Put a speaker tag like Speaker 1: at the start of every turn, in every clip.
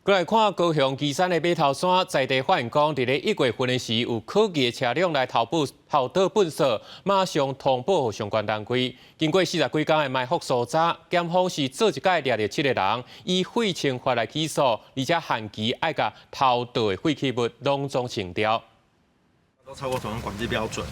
Speaker 1: 過來看高雄旗山的碼頭山，在地發現講，佇咧1月份的時，有可疑的車輛來偷布偷倒糞埽，馬上通報予相關單位。經過40幾工的埋伏搜查，檢方是做一擺掠著七个人，以廢清法來起訴，而且限期愛共偷倒的廢棄物攏總清掉。
Speaker 2: 都超過總管制標準，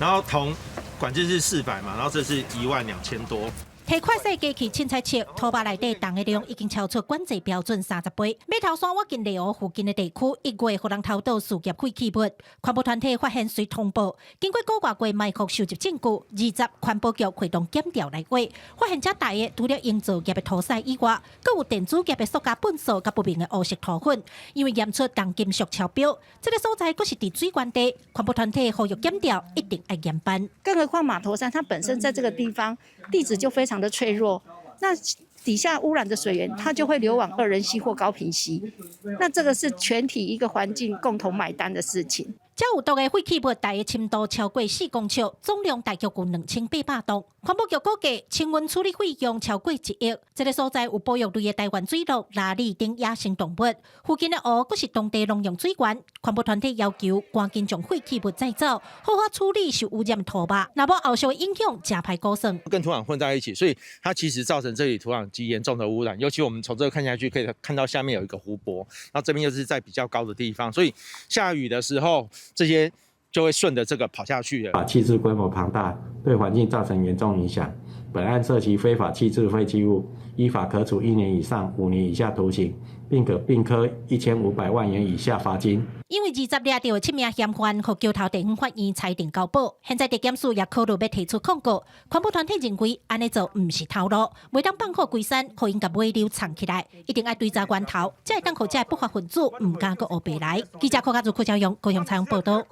Speaker 2: 然後銅管制是400嘛，然後這是1.2萬多。
Speaker 3: 提快篩機器凊彩測，土肉內底銅的量已經超出管制標準30倍。碼頭山倚近內湖附近的地區，1月予人偷倒事業廢棄物，環保團體發現隨通報，經過個外月埋伏收集證據，20環保局會同檢調來挖，發現遮大的除了營造業的塗屎以外，閣有電子業的塑膠糞埽佮不明的烏色塗粉，因為驗出重金屬超標，這个所在閣是佇水源地，環保團體呼籲檢調一定愛嚴辦。
Speaker 4: 更何況碼頭山它本身在這個地方地質就非常的脆弱，那底下污染的水源，它就會流往二仁溪或高屏溪，那這個是全體一個環境共同買單的事情。
Speaker 3: 這有毒的廢棄物大的深度超過4公尺，總量大約有2800噸。環保局估計清運處理費用超過1億。這个所在有保育類的台灣水鹿、鯪鯉等野生動物，附近的湖閣是當地農用水源。環保團體要求趕緊將廢棄物載走，好好處理受污染的土肉，若無後續影響誠歹估算。
Speaker 2: 跟土壤混在一起，所以它其實造成這裡土壤極嚴重的污染。尤其我們從這個看下去，可以看到下面有一個湖泊，然後這邊又是在比較高的地方，所以下雨的時候，這些就會順著這個跑下去了。
Speaker 5: 棄置規模龐大，對環境造成嚴重影響。本案涉及非法棄置廢棄物，依法可處1年以上5年以下徒刑，並可併科1500萬元以下罰金。
Speaker 3: 因為20掠著七名嫌犯，予橋頭地方法院裁定交保，現在地檢署也考慮欲提出抗告。環保團體認為，按呢做毋是頭路，袂當放予規山，予𪜶共尾溜藏起來，一定愛追查源頭，才會當予這不法分子毋敢閣烏白來。記者柯家如、柯昭勇高雄採訪報道。